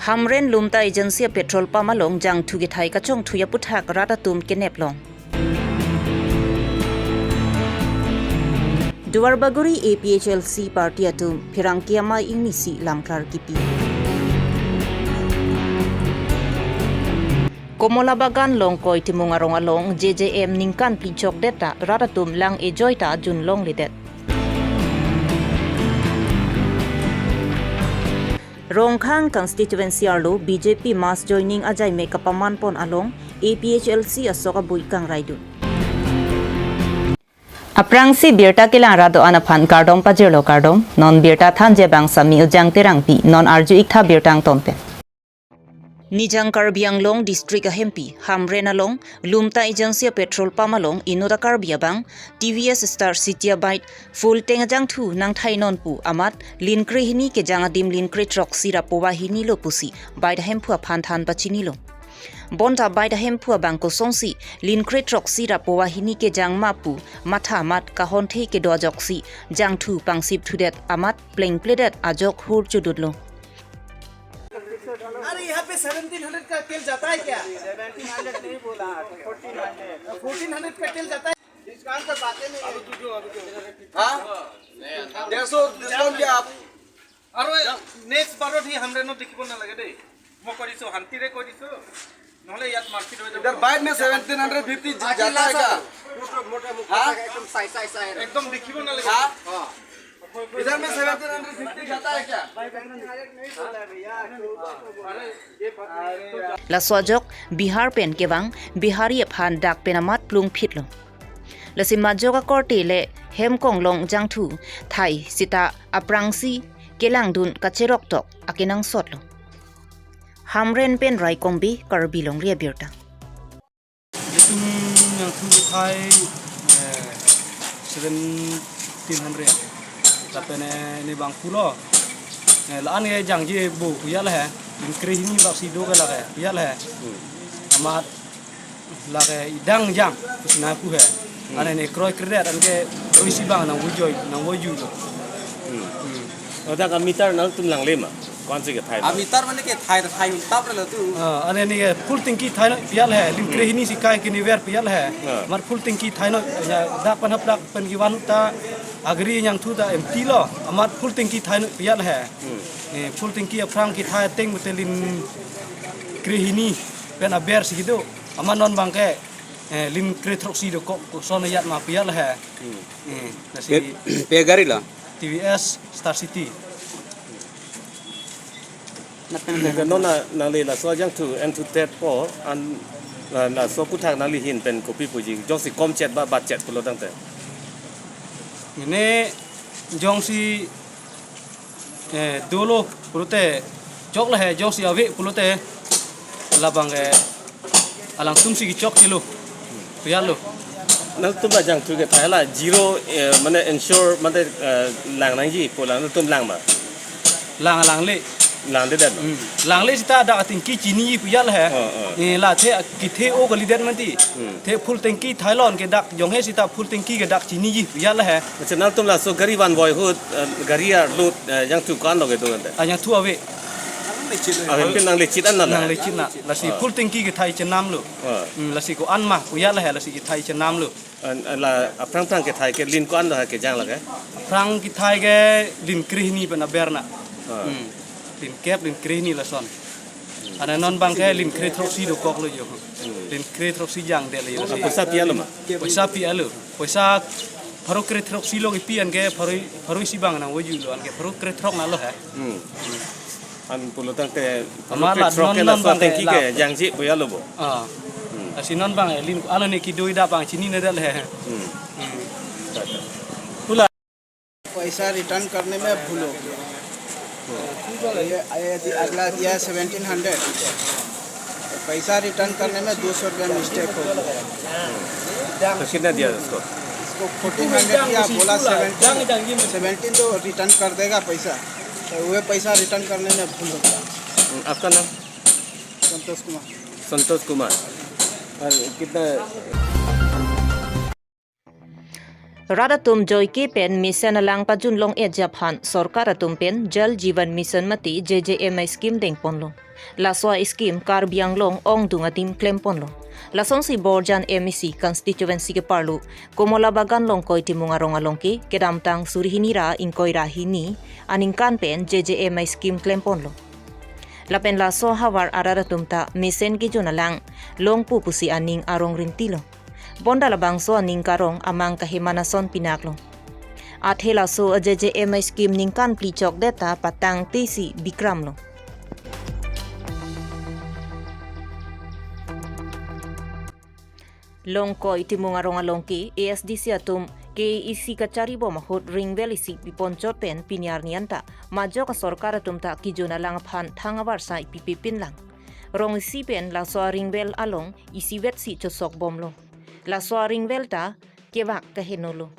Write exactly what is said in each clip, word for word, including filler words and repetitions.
Hamren Lumta Agency petrol pump along jangthu kethai kachongthu aputhak rat atum kenep long. Duarbagori A P H L C party atum pherangke amei ingnisi lamklar kipi. Komola Bagan Longkoi Timung Arong along J J M ningkan phli chokdet ta rat atum lang-e joita junlongledet. Rongkhang constituency arlo B J P mass joining ajai me kapaman pon along A P H L C asok abui kangraidun. Aphrangsi birta kelang rat do-an aphan kardom pajirlo, kardom. Non birta thanji abang Sami Ujang Terangpi, non arju-iktha birta angton pen. Nijang Karbi Anglong District ahempi Hamren along Lumta Agency petrol pump along inut a-Karbi abang T V S Star City a-bike full tank ajangthu nangthai non pu amat lin krehini kejang adim lin krethroksi ra pova hini lo pusi bike ahemphu aphan than pachinilo. Bonta bike ahemphu abang kosonsi lin krethroksi ra pova hini kejang ma pu matha amat kahonthe kedo ajoksi jangthu pangsip thudet amat plengpledet ajok hur chudutlo. अरे, यहाँ पे seventeen hundred का तेल जाता है क्या? Seventeen hundred नहीं बोला, फोर्टीन हंड्रेड। फोर्टीन हंड्रेड का तेल जाता है। डिस्काउंट पर बातें नहीं। हाँ? डेढ़ सौ डिस्काउंट क्या आप? আৰু নেক্সট বাৰত সি হামৰেনত দেখিব নালাগে দেই। মই কৈ দিছোঁ, শান্তিৰে কৈ দিছোঁ। নহ'লে ইয়াত মাৰপিট হৈ যাব। इधर बाइक में सेवनटीन हंड्रेड फिफ्टी जाता है क्या? हाँ? একদম দেখিব নালাগে। हाँ? इधर में सेवनटीन हंड्रेड फिफ्टी जाता है क्या? Laso ajok Bihar pen kevang Bihari aphan dak pen amat plungphitlo. Lasi majok akorte le hem konglong jangthu thai sita aphrangsi kelangdun kacherok tok akenangsotlo. Hamren pen Raikombi, Karbi Longri Abirta. Itum jangthu kethai, eh, seventeen hundred. Lapen, eh, ne bang pulo. Eh, la-an ke jangje bo pu ya le he. Lin krehini bak si do ke lake pu ya le he. Hmm. Amat lake idang jang pusi nangpu he. Hmm. Ane ne kroikredet anke kroisi abang nangvojoi, nangvoju lo. Hmm. Hmm. Oda ka meter nangtum langle ma? Ko-ansi kethai ma? A meter mane kethai, thai untap lo tu. Ah, ane ne full tanki thai noi pu ya le he. Lin Hmm. krehini si kai kini ver pu ya le he. Ah. Amat full tanki thai noi, ya, dak pen hap dak pen kevan ta agri jangthu ta empty lo. Amat full tanki thai noi pu ya le he. Hmm. Eh, full tanki aphrang kethai ateng mate lin krehini pen aber si kedo. Amat non abang ke, eh, lin krethroksi dokok, koson ajat ma pu ya le he. Hmm. Eh, lasi Pe, pe gari lo? T V S Star City. Nang nona nangli laso jangthu enthu tet po an, la, laso aputhak nangli ahin pen kopi puji jongsi komchet ba batchet pulo tangte. Mane jongsi, eh, dolo pulote chok le he, jongsi ave pulote labang, eh, alangtum si kechokchelo pu ya lo. Nangtum la jangthu kethai la zero, eh, mane ensure mane, eh, lang nangji pu la nangtum lang ma? Lang, langle. Langledet ma? Hmm. Langle sita dak tanki chiniji pu ya le he. Oh, oh. Eh, la the kethe-o kalidet mati. Hmm. The full tanki thailon ke dak jonghe sita full tanki ke dak chiniji pu ya le he. Accha, nangtum laso gari vanvoi ahut, eh, gari arlo, eh, jangthu ko-an lo kedo tangte? Ah, jangthu ave. Ave pen nangle chit an na la? Nangle chit na. Lasi Ah. full tanki kethai chenam lo. Ah. Hmm, lasi ko-an ma pu ya le he, lasi kethai chenam lo. An, an la aphrang aphrang kethai ke lin ko-an lo ha kejang lake? Aphrang kethai ke lin krehini pen aber na. Ah. Hmm. Lin kep, lin krehini lason. Ane non abang ke lin krethroksi dokok lo jo. Hmm. Lin krethroksi jangdet lo jo. Ah, poisa pi-et lo ma? Poisa pi-et lo. Poisa pharo krethroksi lo kipi anke pharo, pharo isi abang nangvoju lo anke pharo krethrok na lo he. Hmm. An pulo tangte Amat la krethroksi non ke non laso abang ke tanki la ke jangji pu ya lo bo. Ah. Hmm. Lasi non abang lin alo ne kedo-i dak abang chininedet le he. Hmm. Hmm. पैसा रिटर्न करने में भूल हो गया। ये, ये दि-, अगला दिया है सेवनटीन हंड्रेड, तो पैसा रिटर्न करने में दो सौ रुपया मिस्टेक हो गया। तो कितना दिया उसको? इसको फोर्टीन हंड्रेड दिया, बोला सेवनटीन, सेवनटीन तो रिटर्न कर देगा पैसा, तो वह पैसा रिटर्न करने में भूल हो गया। हम्म, आपका नाम? संतोष कुमार। संतोष कुमार। और कितना? Rat atum joike pen mesen alang pajun long-etji aphan sorkar atum pen Jal Jeevan Mission mate J J M I scheme dengponlo. Laso a-scheme Karbi Anglong ongdung adim klemponlo. Lasonsi Borjan M A C constituency keparlo Komolabagan Longkoi Timung arong along ke kedamtang suri hini ra ingkoi ra hini aningkan pen J J M I scheme klemponlo. Lapen laso ahavar arat atum ta mesen kejun alang longpo pusi aning arong rintilo. Bonta labangso aning karong amang kahemana son pinaklo. Athe laso a-J J M I scheme ningkan phli chokdet ta patangtesi bikramlo. Longkoi Timung arong along ke A S D C atum K A A C kachari bom ahut ring well isi piponchot pen pini arni anta majok asorkar atum ta kejun alang aphan thang avarsai pipepinlang. Rong isi pen laso a-ring well along isivetsi chosok bomlo. Laso a-ring well ta kevak kahenolo.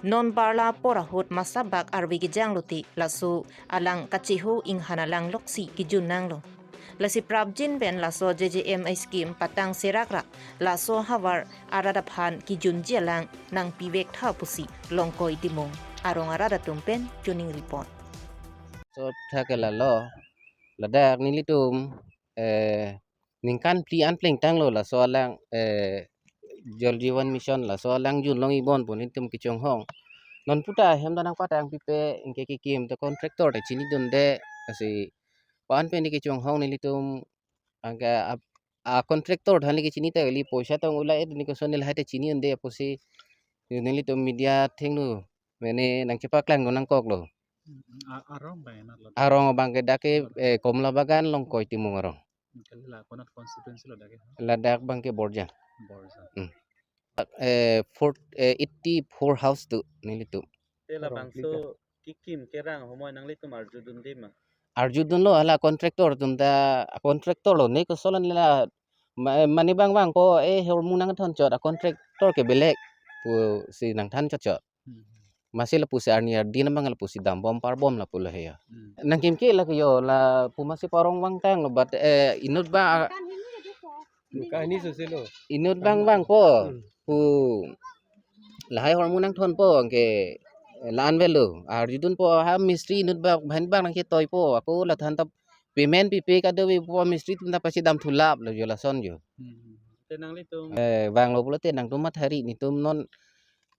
Non parla apor ahut masabak arve kejanglote laso alang kacheho inghan alang loksi kejun nanglo. Lasi prapjin pen laso J J M I scheme patang serak ra laso ahavar arat aphan kejunji alang nangpivek tha pusi Longkoi Timung arong arat atum pen chuning report. So thak ke lalo, ladak nelitum eh ningkan phli an plengtanglo laso alang, eh, Jal Jeevan Mission laso alang jun long ibon pu nelitum kechonghong. Non puta hem ta nangpatang pipe, anke kekim ta contractor ta chinidunde, lasi ko-an pen kechonghong nelitum, anke a, a contractor ta neli kechini ta kali, poisa tong ula-et ni koson neli hai ta chinidunde pusi nelitum media thengno mene nangchepaklangdun nangkoklo. Hmm, a, arong abang na lo? Arong abang ke dak ke, eh, Komolabagan Longkoi Timung arong. Hmm, kali la konat constituency lo dak ke? Ladak abang ke Borjan. Borjan. Hmm. Eh, four, eh, eighty-four house tu nelitum. Te labangso kekim kerang ahumoi nanglitum arjudunde ma? Arjudunlo, hala contractor atum ta, contractor lo, ne koson la ma-, mane bang bang po, eh, hormu nangthonchot, a contractor ke belek pusi nangthanchotchot. Hmm. Masi lapusi arni ardin abang lapusi dambom parbom lapu lo he ya. Hmm. Nangkimke lake yo, lapu masi parong vangtanglo, but, eh, inut ba, kahini soselo. Inut bang bang po, hmm, pu lahai hormu nangthonpo, anke la-an avelo, arjudunpo, ha mistri inut bang, bang bang nangketoipo, ako lathan ta payment pipe kadokave po, mistri atum ta pasi damthulaplo yo, lason yo. Hmm. Te nanglitum? Eh, vanglo pulote nangtum mathari, netum non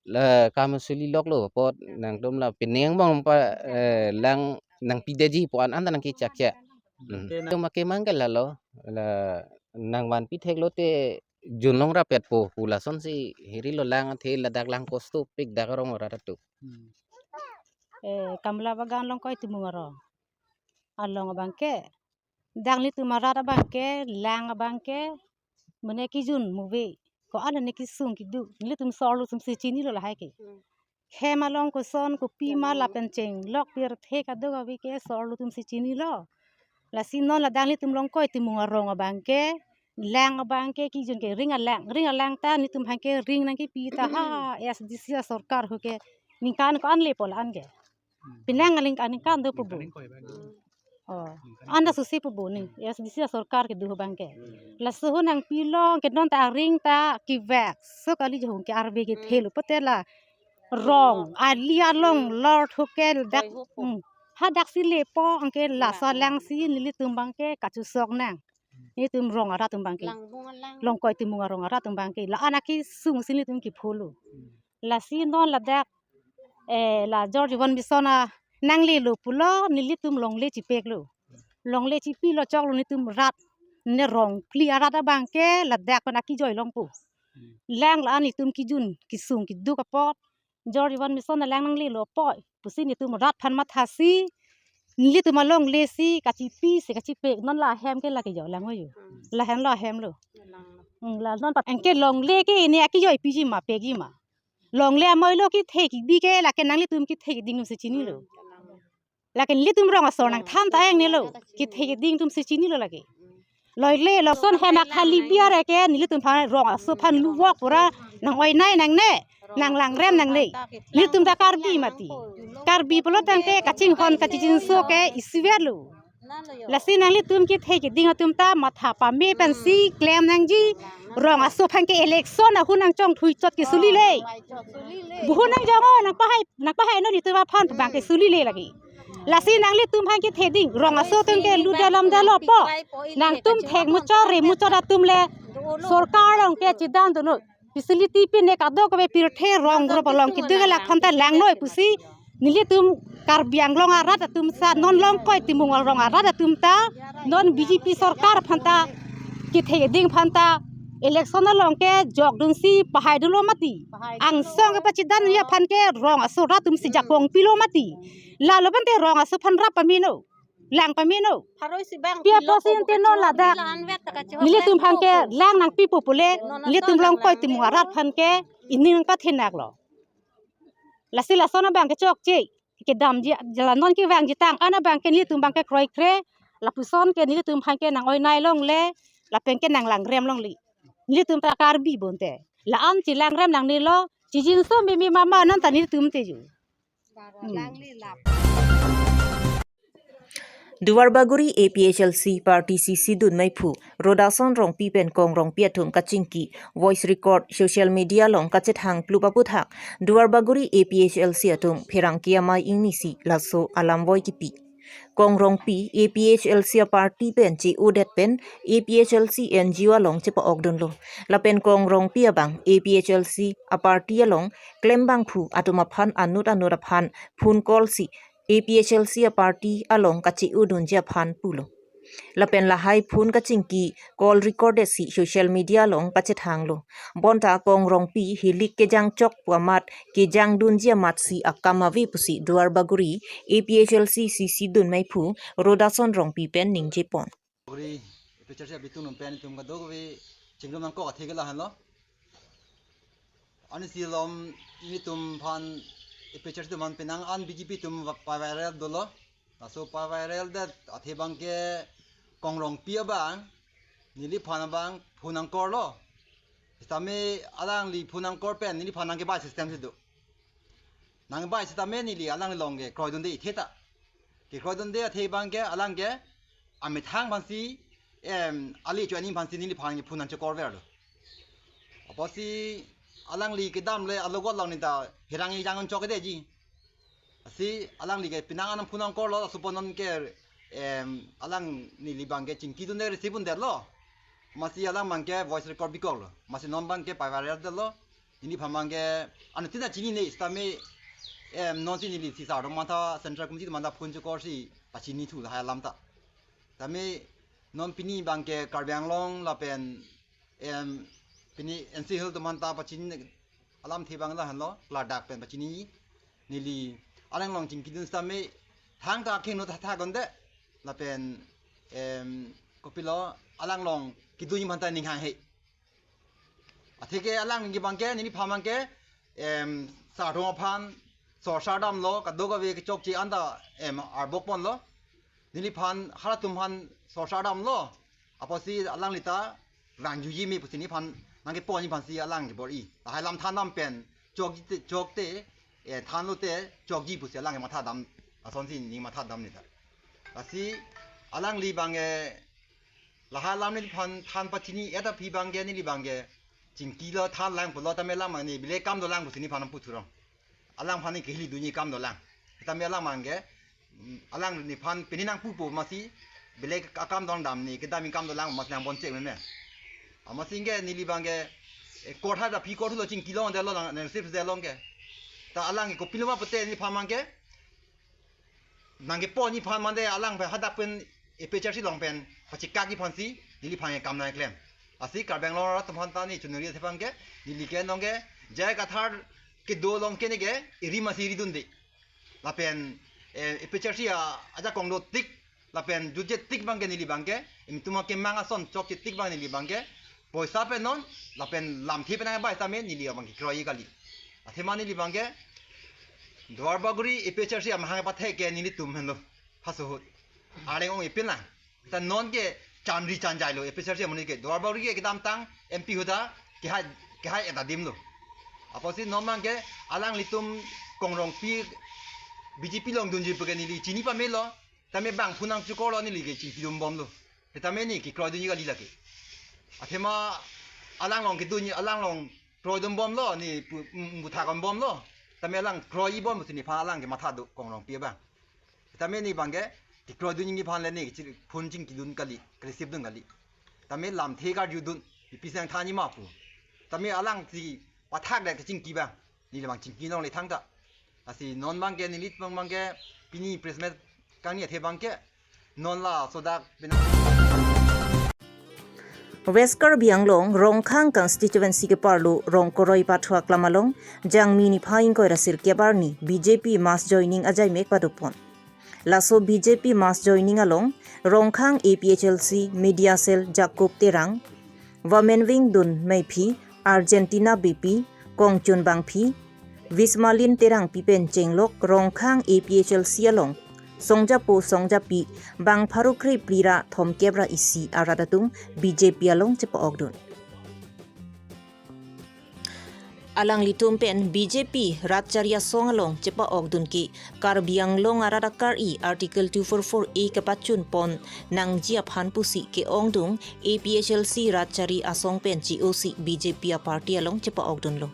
la kam suli loklo apot nangtum la penang bang pa, eh, lang nangpidetji pu an an ta nangkechakchak. Hmm. Te nang- Tum akemang ke lalo, la nangvanpi theklote jun long rapetpo pu lasonsi hirilo, lang athe ladak lang kosto pik dak arong arat atum. Hmm. Eh, Komolabagan Longkoi Timung arong along abang ke, dak nelitum arat abang ke, lang abang ke, mane kejun move, ko-an ne kesung keduk, nelitum sorlo atumsi chinilo lahai ke. Hmm. Hem along koson kopi ma lapen chenglok pirthe kadokave ke sorlo atumsi chinilo. Lasi non ladak nelitum Longkoi Timung arong abang ke, lang abang ke, kejun ke ring alang, ring alang ta nelitum abang ke ring nangkepi ta ha A S D C asorkar ahut ke ningkan ko-an lepo la-an ke. Hmm. Penang aling aningkan do pubu. Ningkan ingkoi bang? Oh. Ningkan anda ingkoi? Susi pubu ni, A S D C asorkar kedo ahut abang ke. Hmm. Laso ahut nangpilo ke non ta aring ta kevak. So kali jong ke arve ke, hmm, thelo pute la rong, hmm, ali along, hmm, lor thuke dak. Koi hupo. Hmm. Hadaksi lepo anke laso, hmm, alangsi nelitum abang ke kachosok nang. Hmm. Nelitum rong arat atum abang ke. Langbung alang. Longkoi Timung arong arat atum abang ke. La-an akesungsi nelitum kepholo. Hmm. Lasi non ladak, eh, la Jal Jeevan Mission a nanglelo pulo, nelitum longle chipeklo. Longle chipilo choklo nelitum rat, ne rong phli arat abang ke ladak pen akejoi longpo. Hmm. Lang la-an nelitum kejun kesung keduk apot, Jal Jeevan Mission alang nanglelo apot pusi nelitum rat aphan mathasi, nelitum alongle si kachipisi kachipek, non la hem ke lake jo lang ho yo. Hmm. La hem lo, hem lo. Lang lo. Hmm, la non pat anke longle ke ne akejoi piji ma pekji ma. Longle amoilo kethe kebi ke lake nanglitum kethe keding atumsi chinilo. Hmm, lang lo. Lake nelitum rong asor nangthan ta engnelo. Kethe keding atumsi chinilo lake. Loile lason hem akhali biar ke nelitum aphan rong aso aphan luvok pura nang-oinei nangne, nang langrem nangne. Nelitum ta Karbi mati. Karbi pulo tangte kachinghon kachijinso ke isivet lo. Lasi nanglitum kethe keding atum ta matha pame pensi klem nangji. Rong aso aphan ke election ahut nangchongthui chot kesuli le. Buhun nangjong o, nangpahai, nangpahai non itum aphan bang kesuli le lagi. Lasi nanglitum aphan kethe ding, rong aso atum ke lu dalam dalo po. Nangtum thek muchot re muchot atum le sorkar along ke chedandunnon. Facility pine kadokave pirthe rong rop along kedo kelak aphan ta langnoi pusi nelitum Karbi Anglong arat atum sa non Longkoi Timung arong arat atum ta non B J P sorkar aphan ta kethe keding aphan ta election along ke jokdunsi pahaidunlo mati. Angsong kepachedan aphan ke rong aso rat atum si jakong pilo mati. Lalo pente rong aso aphan rap pameno, lang pameno. Pia posi ante non ladak nelitum aphan ke lang nangpipo pule, nelitum Longkoi Timung arat aphan ke ining nangpathenak lo. Lasi lason abang ke chokche kedamji, jala non kevangji tang an abang ke nelitum abang ke kroikre, lapuson ke nelitum aphan ke nang-oinai longle, lapen ke nanglangrem longle. Nelitum ta Karbi bonte. La-an chelangrem nangnelo, chijinso meme mama non ta nelitum te ju. Hmm. Duarbagori A P H L C party C C dun meiphu Rodason Rongpi pen Kong Rongpi atum kachingki voice record social media along kachethang plup aputhak Duarbagori A P H L C atum pherangke amei ingnisi laso alam voi kipi. Kong Rongpi A P H L C a party pen che-odet pen A P H L C N G O along chepa-okdunlo. Lapen Kong Rongpi abang A P H L C a party along klembangphu atum aphan anut anut aphan phone call si A P H L C a party along kache-odunji aphan pulo. Lapen lahai phone kachingki call recorded si social media along pachethanglo. Bonta Kong Rongpi hilik kejang chok pu amat kejangdunji amatsi akam ave pusi Duarbagori A P H L C C C dun meiphu Rodason Rongpi pen ningjepon. Duarbagori A P H L C abitung num pen itum kadokave chingrum nangkok athe ke lahenlo. Anisi lom nelitum aphan A P H L C atum aphan penang an B J P atum pa-, paviral dolo. Laso paviral det athe abang ke Kong Rongpi abang neliphan abang phone nangkorlo. Sitame alangli phone nangkor pen neliphan nangkebai system si do. Nangkebai sitame neli alangli along ke kroidunde ithe ta. Kekroidunde athe abang ke alang ke amethang aphansi, em, ali cho ani aphansi neliphan ke phone nangchekor verlo. Apotsi alangli kedam le alogot along neta pherang ejang on chokdeji. Lasi alangli ke penang an phone nangkorlo, laso apot non ke, em, alang neli abang ke chingkidunde receive undetlo. Amatsi alang abang ke voice record bikoklo. Amatsi non abang ke paviral detlo. Neliphan abang ke anuttin ta chinine sitame, em, nonsi neli si sar atum aphanta Central Committee atum aphanta phone chekorsi pachinithu lahai alam ta. Tame non pini abang ke Karbi Anglong lapen, em, pini N C Hills atum aphanta pachini alamthe abang lahenlo, ladak pen pachini neli alang along chingkidun sitame thangta akheng no tha tha gonde lapen, em, kopilo alang along kedunji aphanta ning hanghe. Atheke alang abang ke neliphan abang ke, em, sar atum aphan sorsar damlo, kadokave kechokche anta, em, arbok ponlo. Neliphan halatum aphan sorsar damlo. Apotsi alangli ta vangjuji me pusi neliphan nangkeponji aphansi alang kebor-i. Lahai alam than dam pen chokji te, chok te, eh, thanlo te chokji pusi alang matha dam, asonsi ning matha dam neta. Lasi alangli abang, eh, lahai alam neliphan than pachini-et aphi abang ke neli abang ke chingkilo thanlang pulo tame alang mane bile kam dolang pusi neliphan nangputhurong. Alangphan ne kehilidunji kam dolang. Tame alang abang ke, mm, alang neliphan pini nangpupo amatsi bile akam dong dam ne kedam kam dolang amatsi nangbonchek meme. Amatsi ke neli abang ke, eh, court ha aphi court lo chingkilo detlo lang, nang sip detlo ke. Ta alang ke kopilo ma pute neliphan abang ke nangkeponji aphan mande alang pen hadak pen A P H L C along pen pachekakji aphansi neliphan ke kam nangklem. Lasi Karbi Anglong arat atum aphanta ne chunuri athe abang ke neli ke nonke J I Kathar kedo along ke neke eri amatsi eridunde. Lapen, eh, A P H L C a ajakong dotik lapen jutje tik abang ke neli abang ke, itum akemang ason chokche tik abang neli abang ke poisa pen non lapen lamthe pen nangbai tame neli abang ke kroi kali. Athema neli abang ke Duarbagori A P H L C amahang pathek ke nelitum henlo. Halaso ahut areng ong ipin lang. Ta nonke chanri chanjailo A P H L C amonit ke. Duarbagori ke kedamtang M P ahut ta kehai, kehai-et adimlo. Apotsi non abang ke alanglitum Kong Rongpi B J P along dunji pu ke neli chini pamelo. Tame bang phunang chukor lo neli ke chingki dun bomlo. Tame ne kekroidunji kali lake. Athema alang along kedunji, alang along kroidun bomlo ne pu-, mm, buthak on bomlo. Tame alang kroi bom si nephan alang ke matha do Kong Rongpi abang. Tame ne abang ke kekroidunji nephan le ne chi phun chingki dun kali, kresip dun kali. Tame lamthe karjudun, ipi sang thanji ma pu. Tame alang si pathak dak kechingki abang. Neli abang chingki longle thangta. Lasi non abang ke, neli abang abang ke, pini press meet kangni athe abang ke, non laso dak pina. West Karbi Anglong, Rongkhang constituency keparlo Rongkoroi Pathu aklam along, Jangmi niphai ingkoi ra sirkep arni B J P mass joining ajaimek padopon. Laso B J P mass joining along, Rongkhang A P H L C Media Cell Jacob Terang, Women Wing dun meiphi, Argentina Beypi, Kongchun Bangphi, Vismalin Terangpi pen chenglok Rongkhang A P H L C along songjapo songjapi bang pharo krephli ra thomkep ra isi arat atum B J P along chepa-okdun. Alanglitum pen B J P rat chari asong along chepa-okdun ke Karbi Anglong arat akari Article two four four A kepachunpon nangji aphan pusi ke-ongdung A P H L C rat chari asong pen chi-o si B J P a party along chepa-okdunlo.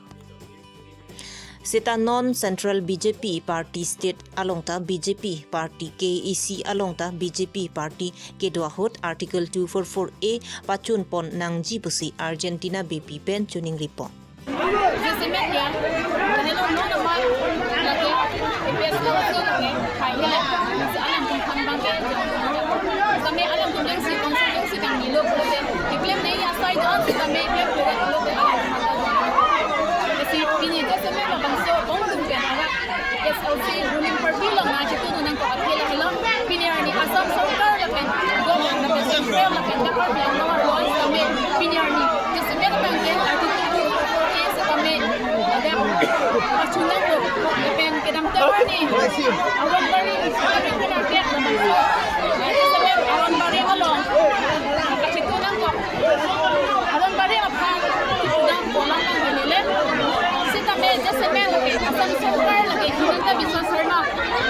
Seta non Central B J P party, state along ta B J P party, K A C along ta B J P party kedo ahut Article two four four A pachunpon nangji pusi Argentina Beypi pen choningri pon. Jasemet ya, hello, no, no, ma, lake, A P H L C lake, hai, lake, alam tum khan bang ke, kami alam tum yang si, kong si, yang si kang milo, lake, keklem nai ya, sai don si kami, klem, klem, klem, klem, alam tum khan bang ke. Lasi, pini jasemet labangso, ongdung pen, arak, A P H L C ruling party along nangchetongdun nangkok aphi lahelo. Pini arni Assam Sorkar lapen government lapen central lapen Karbi Anglong arlo sitame pini arni jasemet abang ke Article two four four A sitame ada pachun nangkok lapen kedamtang arni Aron Barim sitame pini arni labangso jasemet Aron Barim along kachetong nangkok. Aron Barim aphan kudam polang nang lele. Sitame jasemet lake Assam Sorkar lake Himanta Biswa Sarma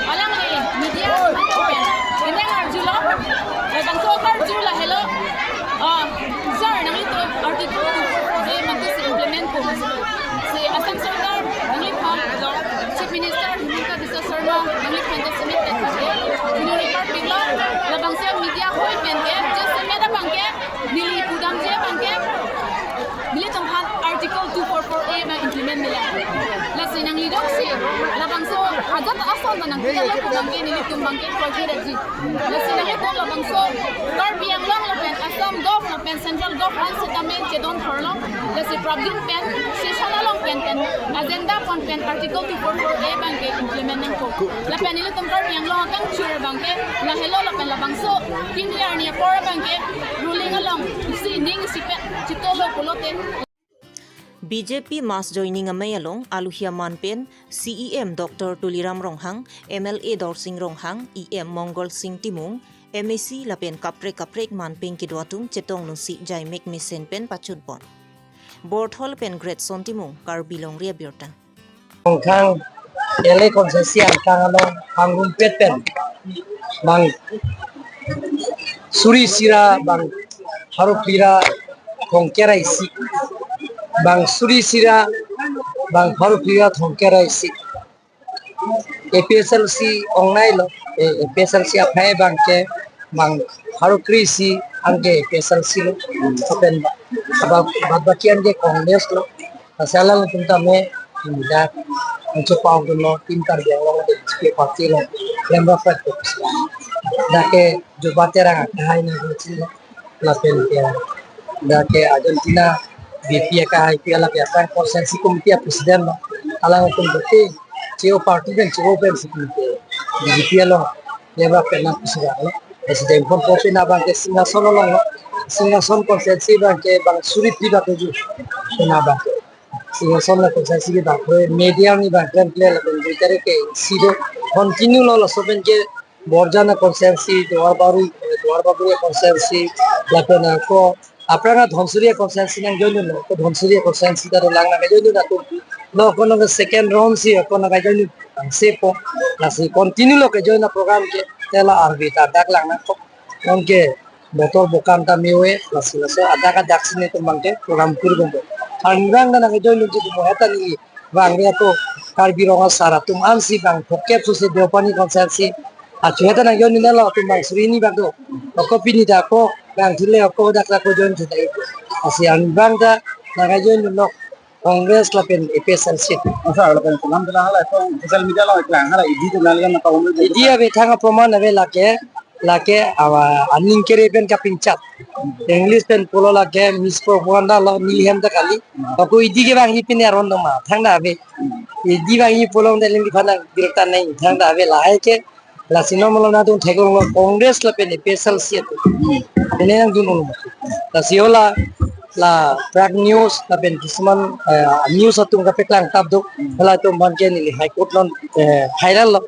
alangli media pen kene arjulo. Labangso karju lahelo. Ah, sir, nanglitum Article two four four A mati si implement ko. Si Assam Sorkar nangliphan, Chief Minister Himanta Biswa Sarma nangliphan jasemet pen pake. Junior Republic lo, labangso media hoi pen ke, jasemet abang ke, neli pudamji abang ke, nelitum aphan Article two four four A abang implement nila. Lasi nangli dok si, labangso ajat ason abang nangpilo pu abang ke, nelitum abang ke, Lasi nanglitum labangso Karbi Anglong lapen Assam Gov lapen Central Gov an sitame chedon thorlo. Lasi prabdin pen session along pen pen agenda pon pen Article two four four A abang ke implement nangkok. Lapen ilitum Karbi Anglong akangchur abang ke lahelo lapen labangso pini arni apor abang ke ruling along si ning sipet chitolo pulote. B J P mass joining amei along aluhi aman pen C E M Doctor Tuliram Ronghang, M L A Dorsing Ronghang, E M Mongal Sing Timung, M A C lapen kaprek kaprek man pen kedo atum chetongdunsi jaimek mesen pen pachunpon. Borthol pen Greatson Timung, Karbi Longri Abirta. Rongkhang L A constituency angkang along pangrumpet pen bang suri isi ra bang pharo phli ra thomkep ra isi, bang suri isi ra bang pharo phli ra thomkep ra isi. A P H L C ongnailo, eh, A P H L C aphai abang ke bang pharo kre-isi anke A P H L C lo, lapen bad, bad baki anke Congress lo. Lasi alangtum tame, dak, ancho pau dun lo, Team Karbi Anglong de H P party lo, member fat ko. Dak ke Joba Terang akhai na ko chilo, lapen ke, dak ke Argentina B P akhai pi ala pi asang constituency committee president lo, alangtum de ke, che-o party pen, che-o pen si ke, B J P lo, member pen na president lo. President pon po pen abang ke Singhason along lo, Singhason constituency abang ke bang suri phli bak ju, pen abang ke. Singhason la constituency ke bang, media ni bang, klemkle lapen dui tarik ke isi do, continue lo laso pen ke Borjan a constituency, Duarbagori, Duarbagori constituency, lapen ako, aphrang a Dhansiri constituency nangjoin lo, ko Dhansiri constituency ta lang nangjoin lo atum. Lo kono ke second round si, kono ke join lo, ang sepo, lasi continue lo ke join a program ke, te la arve ta dak lang nangkok. Non ke motor bokan ta me-oi, lasi laso adak adak si netum abang ke program kuri bompo. Arnivang ta nangjoin un-e, mo heta neli vangve ako Karbi Rong Asar atum ansi bang phokep sose Deopani constituency achu heta nangjoin un-e, latum bang suri hini bak do. Ako pini ta ako bang thile ako dak ta ako join thile. Lasi arnivang ta nangjoin un-e Congress lapen A P H L C. Asar lapen program ta hala ko social media along keklang, hala E D atum nangli kan nangpahumri. E D ave, thang aproman ave, lake, lake awa aning kere pen kapinchat. English pen pulo lake mispropaganda lo, neli hem ta kali. Ako E D kevangji pine aron doma, thang ta ave. E D vangji pulo ta neliphan nang birta nang, thang ta ave, lahai ke. Lasi non malom nangtum theklonglo Congress lapen A P H L C atum. Pine nangdun un-e. Lasi hala la Prag News lapen kisuman, eh, news atum kapeklang tap do. Halatum abang ke neli High Court along, eh, final lo.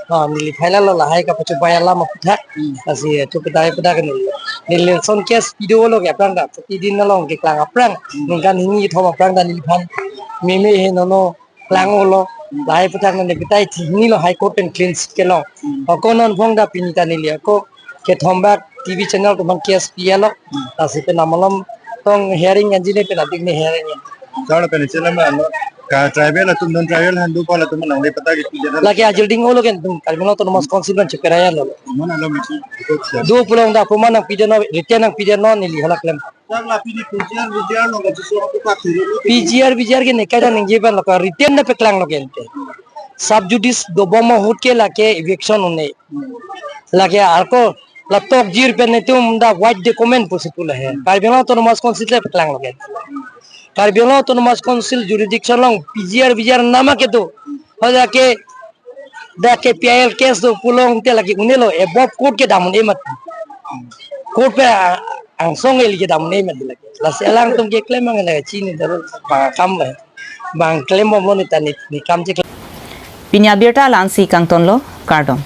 Ah, neli final lo, lahai kapachobei alam aputhak. Lasi, eh, chupedai pedak neli. Neli son case pido lo ke aphrang ta. Idin along keklang aphrang. Ningkan hini thom aphrang ta neliphan meme he nono klang-olo, lahai aputhak neli kitai thi hini lo High Court pen clean chit kelong. Ako non phong ta pini ta neli ako kethom bak T V channel atum abang case pi-et lo. Lasi pen amalom tong hearing anjine pen adik ne hearing. Sar pen channel ma lo. Ka tribal atum, non tribal handu pala atum nangli patta kepi jana. Lake ajil ding olo ke netum Karbi Anglong Autonomous Council pen cheperai lo. Mana lo misi. Do pulo ta aproman nangpi det non, written nangpi det non, neli hala klem. Sar, la pini P G R V G R along kachiso ako pa thiri lo. P G R V G R ke nekai ta ningje abang lo, ka written ta peklang lo ke ante. Sub judice dobom ahut ke lake eviction un-e. Lake ako la tokjir pen netum ta void de comment pusi pu lahai. Karbi Anglong Autonomous Council ta peklang lo ke. Karbi Anglong Autonomous Council jurisdiction along P G R V G R nama kedo. Hoja ke dak ke P I L case do pulo tangte lake un-e lo, above court kedam un-e mat. Court pen a-, angsong eli kedam un-e mat lake. Lasi alangtum keklem abang lake chini darul bang akam lo. Bang klem bomlo neta ne, ne kam chekle. Pini abirta la-ansi kangtonlo, kardom.